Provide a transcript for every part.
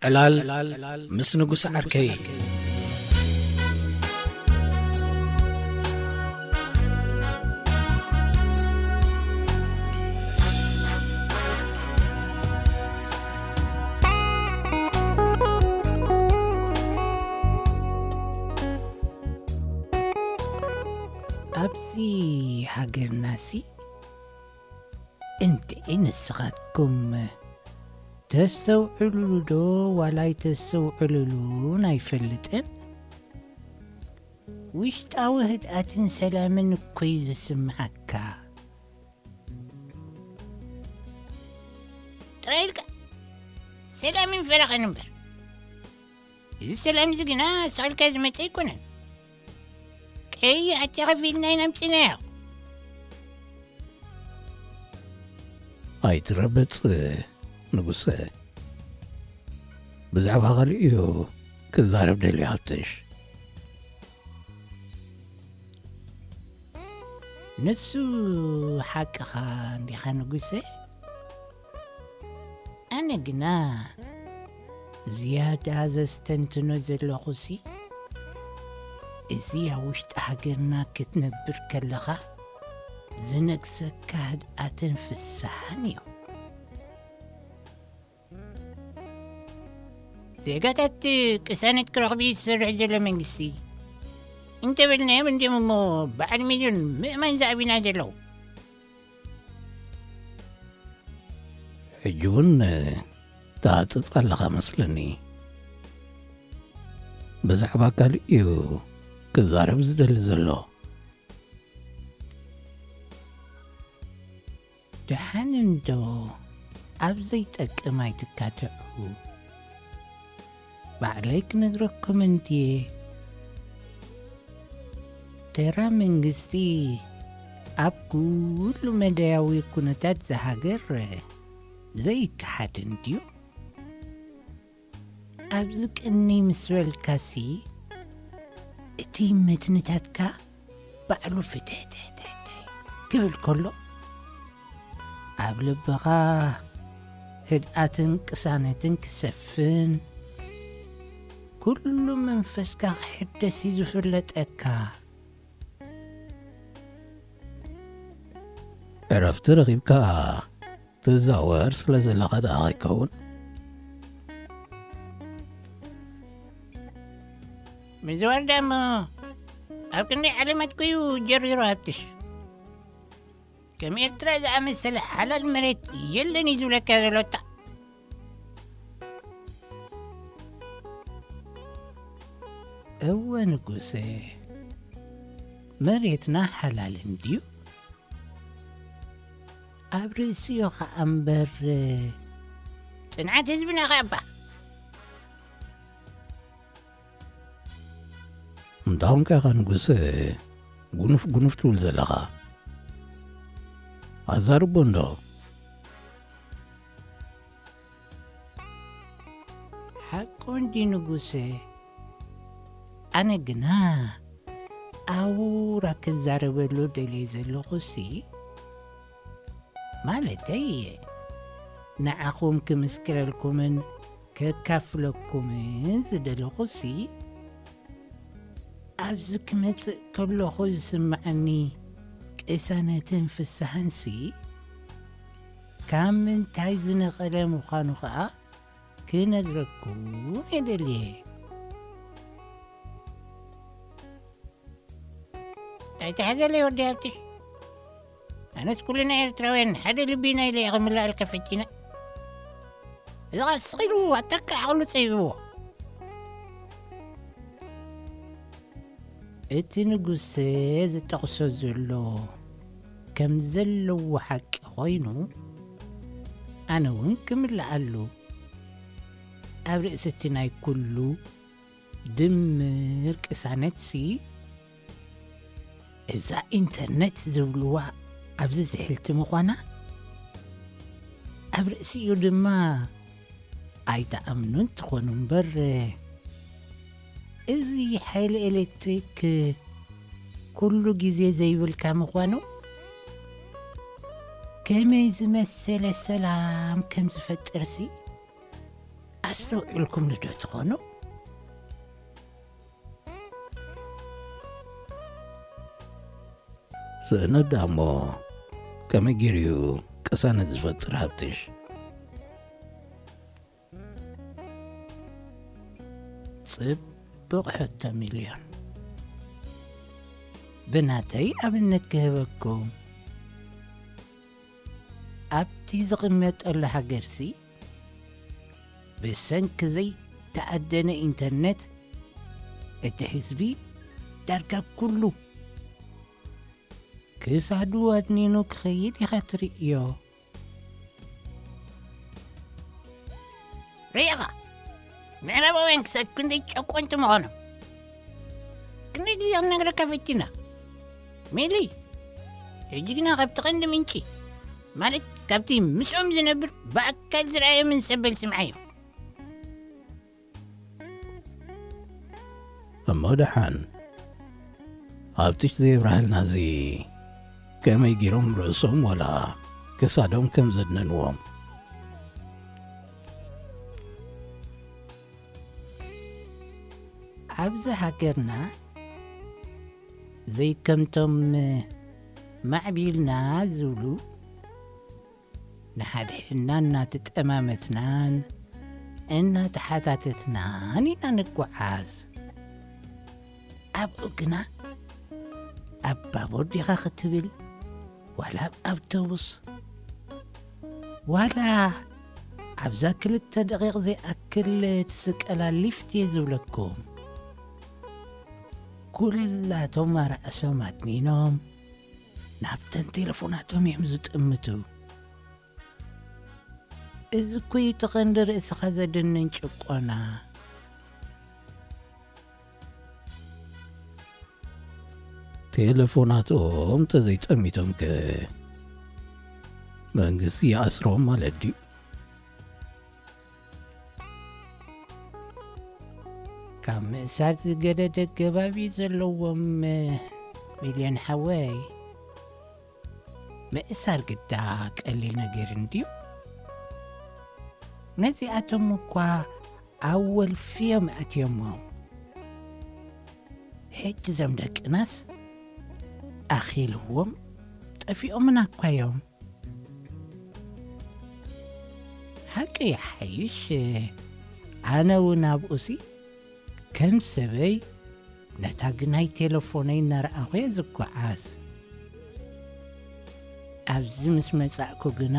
ዕላል ምስ ንጉስ ዓርከይ። ኣብዚ ሃገርናሲ እንድዒ ንስኻትኩም ተስተውዕሉሉ ዶ ዋላ ኣይተስተውዕሉሉን ኣይፈልጥን፣ ውሽጣዊ ህድኣትን ሰላምን እኮዩ ዝስምዓካ። ጥራይ ኢልካ ሰላምን ፈረቓን እምበር። እዚ ሰላም እዚ ግና ስቕ ኢልካ ዝመጽእ ኣይኮነን። ቀይ ኣጨኸፊልና ኢና ኣምጺናዮ። ኣይትረበጽ ንጉሰ፣ ብዛዕባ ካልእ እዩ ክዛረብ ደልዩ ሃብትሽ። ንሱ ሓቅኻ እንዲኻ ንጉሰ። ኣነ ግና ዝያዳ ዘስተንትኖ ዘለኹሲ፣ እዚ ኣብ ውሽጢ ሃገርና ክትነብር ከለኻ ዝነግሰካ ህድኣትን ፍስሓን እዩ። ዜጋታት ቅሳነት ክረኽቡ ዝሰርሕ ዘሎ መንግስቲ እንተበልናዮም እንዲዮም እሞ በዓል ሚልዮን ምእማን ዝኣቢና ዘለዉ። ሕጂ እውን ትሃጽጽ ኣለኻ መስለኒ። ብዛዕባ ካልእ እዩ ክዛረብ ዝደሊ ዘሎ። ደሓን እንዶ ኣብ ዘይጠቅም ኣይትካትዑ። ባዕለይ ክነግረኩም እንድየ። ተራ መንግስቲ ኣብ ኩሉ መዳያዊ ኩነታት ዝሃገር ዘይከሓድ እንድዩ። ኣብዚ ቅኒ ምስ በልካሲ፣ እቲ መትንታትካ ባዕሉ ፍትሕትሕትሕትሕ ክብል ከሎ፣ ኣብ ልብኻ ህድኣትን ቅሳነትን ክሰፍን፣ ኩሉ መንፈስካ ክሕደስ እዩ ዝፍለጠካ። ዕረፍቲ ረኺብካ ትዛወር ስለ ዘለኻ ደኣ ከይከውን? ምዝዋር ደኣ እሞ ኣብ ክንደይ ዓለማት ኮዩ ጀሪሩ ሃብትሽ። ከም ኤርትራ ዝኣመሰለ ሓላል መሬት የለን እዩ ዝብለካ ዘሎታ። እወ ንጉሰ፣ መሬትና ሓላል እንድዩ። ኣብ ርእሲኡ ኸኣ እምበር፣ ጽንዓት ህዝብና ኸኣ እባ። እንታይ ኾንካ ኢኻ ንጉሰ ጉኑፍ ጉኑፍ ትብል ዘለኻ? ኣዛርቦ እንዶ። ሓቁ እንዲ ንጉሰ፣ ኣነ ግና ኣውራ ክዛረበሉ ደልየ ዘለኹሲ፣ ማለተይ ንዓኹም ክምስክረልኩምን ከካፍለኩምን ዝደለኹሲ፣ ኣብዚ ክመጽእ ከለኹ ዝስምዓኒ ቅሳነትን ፍስሃንሲ፣ ካብ ምንታይ ዝነቐለ ምዃኑ ኸኣ ክነግረኩም እየ ደልየ። ኣይትሓዘለይ ወዲ ሃብቲ። ኣነስ ኩልና ኤርትራውያን ሓደ ልቢ ኢና ኢለ እየ ክምልኣልካ ፈቲነ። እዚ ኸኣ ስቕ ኢሉ ኣተካ ዓቕሉ ጸቢብዎ። እቲ ንጉሰ ዝጠቕሶ ዘሎ ከም ዘለዎ ሓቂ ኾይኑ፣ ኣነ እውን ክምልኣሉ። ኣብ ርእሲ እቲ ናይ ኩሉ ድምር ቅሳነትሲ፣ እዛ ኢንተርነት ዝብልዋ ኣብዚ ዝሕልቲ ምዃና፣ ኣብ ርእሲኡ ድማ ኣይትኣምኑን ትኾኑ እምበር፣ እዚ ሓይሊ ኤሌክትሪክ ኩሉ ግዜ ዘይብልካ ምዃኑ፣ ከመይ ዝመሰለ ሰላም ከም ዝፈጥርሲ ኣስተውዒልኩም ዶ ትኾኑ? ስእነት ደኣ እሞ ከመይ ገይሩ እዩ ቅሳነት ዝፈጥር? ሃብትሽ፣ ጽቡቕ ሕቶ ሚልዮን። ብናተይ ኣብነት ክህበኩም፣ ኣብቲ ዝቕመጠሉ ሃገርሲ፣ ብሰንኪ ዘይተኣደነ ኢንተርነት፣ እቲ ህዝቢ ዳርጋ ኩሉ ክሳዱ ኣድኒኑ ክኸይድ ኢኻ ትርእዮ። ርኢኻ፣ ምዕራባውያን ክሳብ ክንደይ ጨቆንቲ ምዃኖም። ክንደይ ግዜ ክንነግረካ ፈቲና። ሚሊ፣ ሕጂ ግና ካብቲ ቀንዲ ምንጪ፣ ማለት ካብቲ ምስኦም ዝነብር ብኣካል ዝረኣዮምን ሰበል ስምዓዮ። እሞ ደሓን፣ ኣብቲ ዘየብርሃልና እዚ ከመይ ገይሮም ርእሶም ዋላ ክሳዶም ከም ዘድነንዎም? ኣብዚ ሃገርና ዘይከምቶም ማዕቢልና ዝብሉ ንሓድሕድና እናተጠማመትናን እናተሓታተትናን ኢና ንጓዓዝ። ኣብኡ ግና ኣብ ባቡር ዲኻ ክትብል፣ ዋላ ኣብ ኣውቶቡስ፣ ዋላ ኣብዛ ክልተ ደቂቕ ዘይኣክል ትስቀላ ሊፍት እየ ዝብለኩም። ኩላቶም ኣራእሶም ኣድኒኖም ናብተን ቴሌፎናቶም እዮም ዝጥምቱ። እዚ እኮ እዩ እቲ ቀንዲ ርእስኻ ዘደንን ጭቆና። ቴሌፎናቶም ተዘይጠሚቶም ከ መንግስቲ ይኣስሮም ማለት ድዩ? ካብ ምእሳር ዝገደደ ገባብ እዩ ዘለዎም። ሚልዮን ሓወይ፣ ምእሳር ግዳ ቀሊል ነገር እንድዩ። ነዚኣቶም እኳ ኣብ ወልፊ እዮም ኣትዮሞም። ሕጂ እዞም ደቅናስ ኣኺልዎም ጠፊኦምና እኳ እዮም። ሓቂ ይሓይሽ፣ ኣነ እውን ኣብኡሲ ከም ሰበይ ነታ ግናይ ቴሌፎነይ እናረኣኹ እየ ዝጓዓዝ። ኣብዚ ምስ መጻእኩ ግና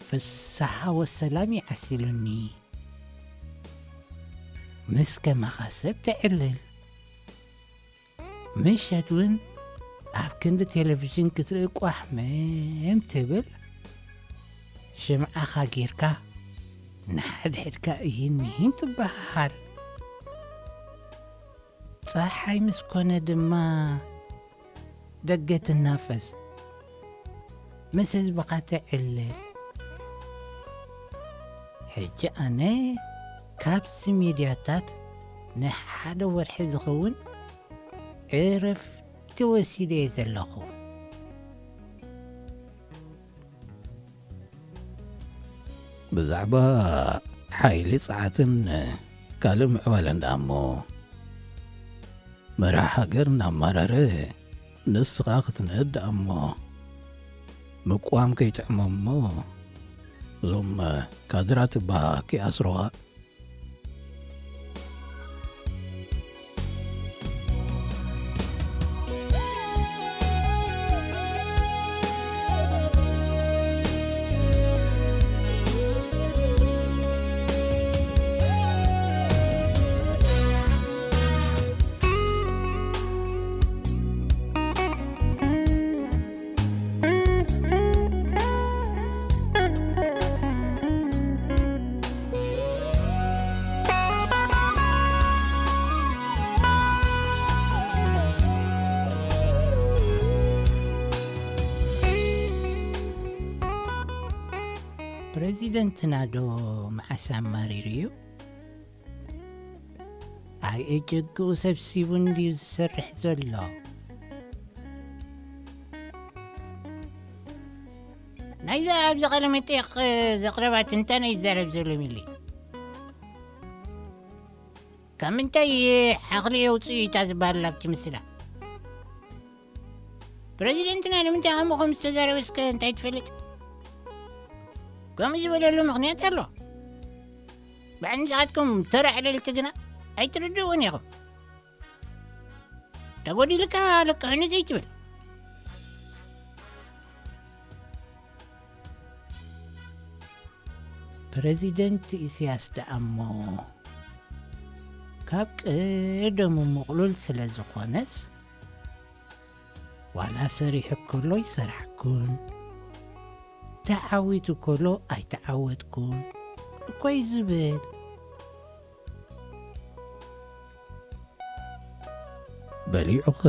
ፍስሃ ወሰላም ይዓሲሉኒ። ምስ ከማኻ ሰብ ተዕልል። ምሸት እውን ኣብ ክንዲ ቴሌቪዥን ክትርኢ ቋሕ መም ትብል፣ ሽምዓኻ ጌርካ ንሓድሕድካ እሂን ምሂን ትበሃሃል። ጸሓይ ምስ ኮነ ድማ ደገ ትናፈስ፣ ምስ ህዝብኻ ትዕልል። ሕጂ ኣነ ካብዚ ሚድያታት ንሓደ ወርሒ ዝኸውን ዕረፍቲ ወሲደ እየ ዘለኹ። ብዛዕባ ሓይሊ ጸዓትን ካልእ ምዕባለን ደኣ እሞ፣ መራሕ ሃገር እናማረረ ንስኻ ክትንእድ ደኣ እሞ፣ ምቅዋም ከይጥዕሞም እሞ፣ እዞም ካድራት እባ ከይኣስርዋ። ፕረዚደንትና ዶ መዓስ ኣማሪሩ እዩ? ኣይ እጅግኡ ሰብሲቡ እንድዩ ዝሰርሕ ዘሎ። ናይዛ ኣብዚ ቃለ መጠይቕ ዘቕረባ ትንታነ ይዛረብ ዘሎ ሚሊ። ካብ ምንታይ ሓኽሊ የውፅኡ እዩ እታ ዝበሃል ኣብቲ ምስላ? ፕረዚደንትና ንምንታይ ከምኡ ከም ዝተዛረበ እስከ እንታይ ትፈልጥ? ከምኡ ዝበለሉ ምኽንያት ኣሎ። ባዕል ንስኻትኩም ተራ ዕልልቲ ግና ኣይትርድእዎን ኢኹም። ተጎዲልካ ለቅሕኒ ዘይትብል። ፕረዚደንት ኢሳያስ ደኣ እሞ ካብ ቀደሙ ምቕሉል ስለ ዝኾነስ፣ ዋላ ሰሪሑ ከሎ ይሰራሕኩን፣ ተዓዊቱ ከሎ ኣይተዓወትኩን እኮ እዩ ዝብል። በሊዑኸ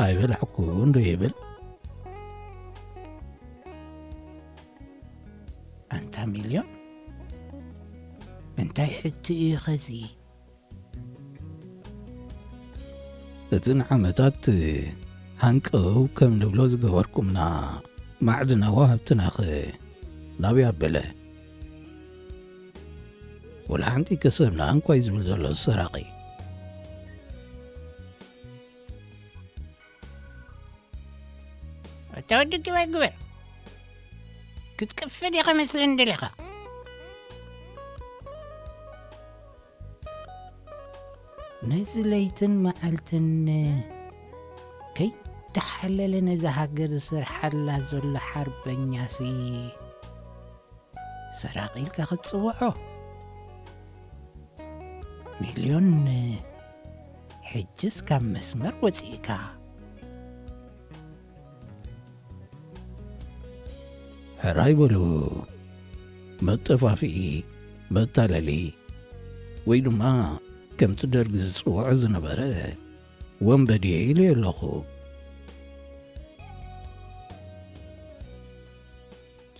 ኣይበላዕኩን ዶ ይብል? ኣንታ ሚልዮን፣ እንታይ ሕጂ እዩ ኸዚ? እቲ ንዓመታት ሃንቀው ከም ንብሎ ዝገበርኩምና ማዕድናዊ ሃብትናኸ ናበይ ኣበለ? ወላ ሓንቲ ከሰብና እንኳይ ዝብል ዘሎ ሰራቒ። ኣታ ወዲ ግበር ግበር። ክትቅፍል ኢኻ መስለኒ ደሊኻ። ነዚ ለይትን መዓልትን ከይተሓለለ ነዛ ሃገር ዝሰርሓላ ዘሎ ሓርበኛሲ ሰራቒ ኢልካ ክትጽውዖ? ሚልዮን፣ ሕጅስ ካብ መስመር ወጺእካ። ሕራይ በሉ። መጠፋፍኢ፣ መታለሊ፣ ወይ ድማ ከምቲ ደርጊ ዝጽውዖ ዝነበረ ወንበዴ ኢለ ኣለኹ።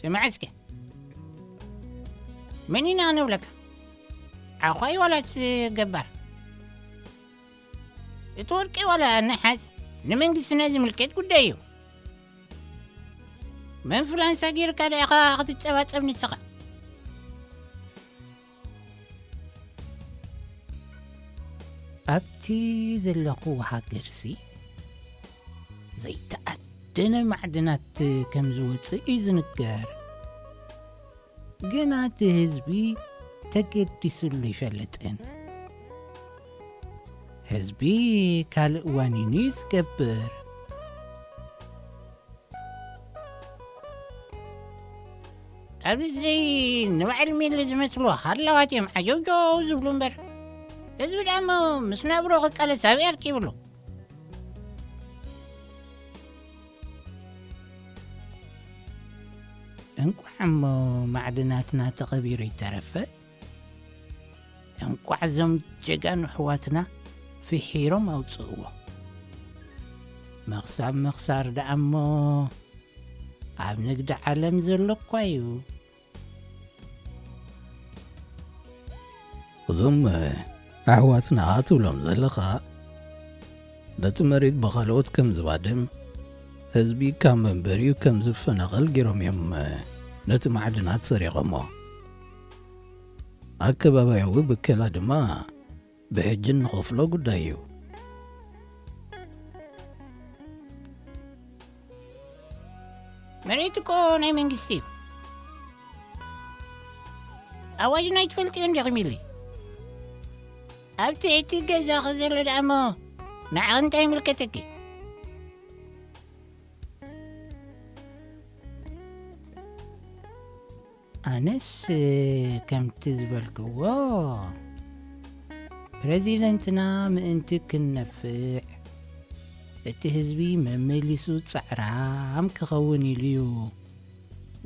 ስማዕ እስከ፣ መን ኢና ክንብለካ? ዓዃይ ዋላስ ገባር? እቲ ወርቂ ዋላ ነሓስ ንመንግስትና ዝምልከት ጉዳይ እዩ። መን ፍላንሳ ጌርካ ደኣ ኢኻ ክትጸባጸብ ንስኻ? ኣብቲ ዘለኹዎ ሃገርሲ ዘይተኣደነ ማዕድናት ከም ዝወጽእ እዩ ዝንገር። ግና እቲ ህዝቢ ተገዲስሉ ይፈልጥን። ህዝቢ ካልእ ዋኒኑ እዩ ዝገብር። ኣብዚ ንበዓል ሚሊ ዝመስሉ ሃላዋት እዮም ዓጀውጀው ዝብሉ እምበር፣ ህዝቢ ደኣ እሞ ምስ ናብሮ ክቃለስ ኣበይ ኣርኪብሉ? እንቋዕ እሞ ማዕድናትና ተቐቢሩ ይተረፈ፣ እንቋዕ እዞም ጀጋኑ ኣሕዋትና ፍሒሮም ኣውጽእዎ። ምኽሳብ ምኽሳር ደኣ እሞ ኣብ ንግዲ ዓለም ዘሎ እኳ እዩ። እዞም ኣሕዋትና ትብሎም ዘለኻ፣ ነቲ መሬት ብኻልኦት ከም ዝባድም፣ ህዝቢ ካብ መንበሪኡ ከም ዝፈናቐል ገይሮም እዮም ነቲ ማዕድናት ሰሪቖሞ። ኣከባብያዊ ብከላ ድማ ብሕጂ እንኸፍሎ ጉዳይ እዩ። መሬት እኮ ናይ መንግስቲ እዩ። ኣዋጅ ናይ ትፈልጥዮ እንዲኺ ሚሊ? ኣብቲ እቲ ገዛኺ ዘሎ ደኣ እሞ ንዓኺ እንታይ ይምልከተኪ? ኣነስ ከምቲ ዝበልክዎ፣ ፕረዚደንትና ምእንቲ ክንነፍዕ፣ እቲ ህዝቢ መመሊሱ ጻዕራም ክኸውን ኢሉ እዩ።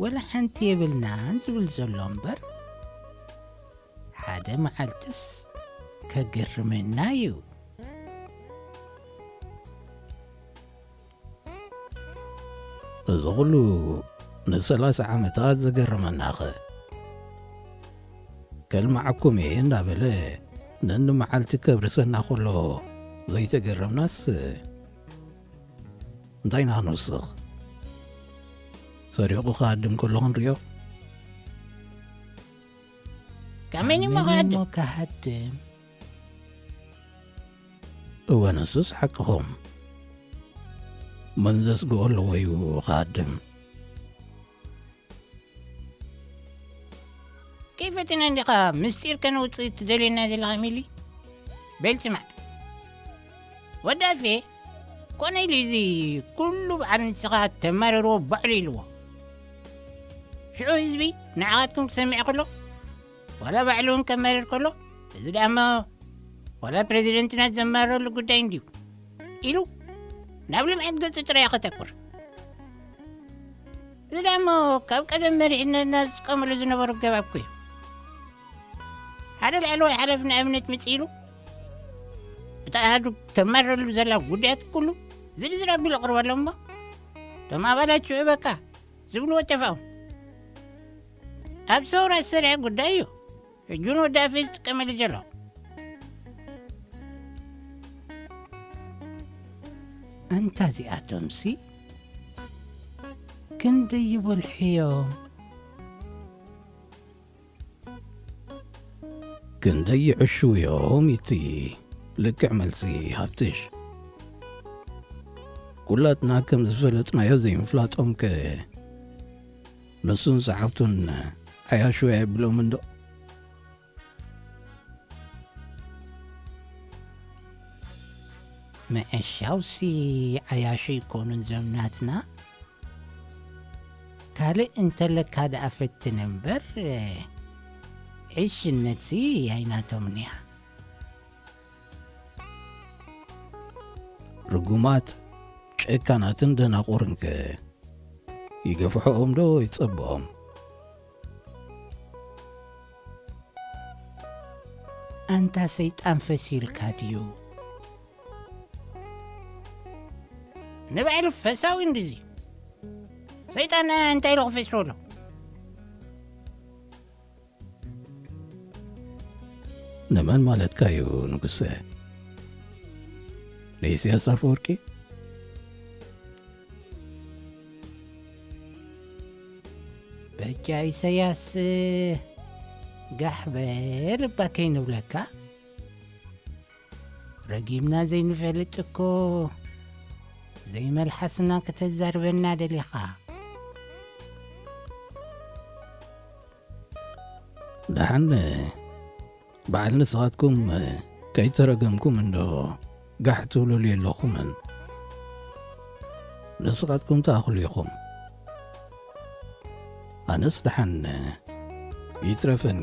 ወላ ሓንቲ የብልናን ዝብል ዘሎ እምበር፣ ሓደ መዓልትስ ከገርመና እዩ። እዚ ኹሉ ንሰላሳ ዓመታት ዘገረመናኸ? ከልማዓኩም እየ እንዳበለ ነኒ መዓልቲ ከብርሰና ከሎ ዘይተገረምናስ፣ እንታይ ኢና ክንውስኽ? ሰሪቑ ክሃድም ከሎ ክንሪኦ? ካብ መን እሞ ክሃድም? እሞ ክሃድም? እወ፣ ንሱስ ሓቅኹም። መን ዘስግኦ ኣለዎ እዩ ክሃድም? ከይፈትና እንዲኻ ምስጢር ከነውፅእ ትደልየና ዘለኻ ሚሊ? በል ስማዕ፣ ወዲ ኣፌ፣ ኮነ ኢሉ እዚ ኩሉ በዓል ንስኻ ተማረርዎ ባዕሉ ኢልዎ። ሽዑ ህዝቢ ንዓኻትኩም ክሰምዕ ከሎ፣ ዋላ ባዕሉ እውን ከማርር ከሎ፣ እዚ ደኣ እሞ ዋላ ፕሬዚደንትና ዝዘማረሉ ጉዳይ እንድዩ ኢሉ ናብ ልምዓት ገጹ ጥራይ ከተኩር። እዚ ደኣ እሞ ካብ ቀደም መሪሕነትና ዝጥቀመሉ ዝነበሩ ኣገባብ እኮ እዩ። ሓደ ላዕለዋይ ሓላፊ ንኣብነት ምጽእ ኢሉ፣ እታ ኣሃዱ ተማረሉ ዘላ ጉዳያት ኩሉ ዝርዝር ኣቢሉ ኣቕርበሎም እሞ፣ እቶም ኣባላት ሽዑ በቃ ዝብልዎ ጠፋኦም። ኣብ ሰውራ ዝሰርሐ ጉዳይ እዩ። ሕጂ እውን ወዲ ኣፌ ዝጥቀመሉ ዘሎ። ኣንታ እዚኣቶምሲ ክንደይ ይበልሑ እዮም። ክንደይ ይዕሽው እዮም እቲ ልክዕ መልሲ ሃብትሽ። ኩላትና ከም ዝፈለጥናዮ ዘይምፍላጦም ከ ንሱን ሰዓብቱን ዓያሹ የብሎም እንዶ? ምዕሻውሲ ዓያሹ ይኮኑን ዘምናትና። ካልእ እንተለካ ደኣ ፈትን እምበር፣ ዕሽነትሲ ኣይናቶምን እያ። ርጉማት ጨካናትን ደናቑርን ከ ይገፍሖኦም ዶ ይጸብኦም? ኣንታ ሰይጣን ፈሲልካ ድዩ? ንባዕሉ ፈሳዊ እንድዚ ሰይጣን እንታይ ኢሉ ክፈስሮ ኣሎ? ንመን ማለትካ እዩ ንጉሰ? ንኢሳያስ ኣፈወርቂ? በጃ ኢሳያስ ጋሕ በል እባ ከይንብለካ፣ ረጊምና ዘይንፈልጥ እኮ ዘይመልሓስና ከተዛርበና ደሊኻ። ደሓን በዓል ንስኻትኩም ከይተረገምኩም እንዶ ጋሕ ትብሉሉ የለኹምን። ንስኻትኩም ትኣኽሉ ኢኹም። ኣነስ ደሓን ይትረፈኒ።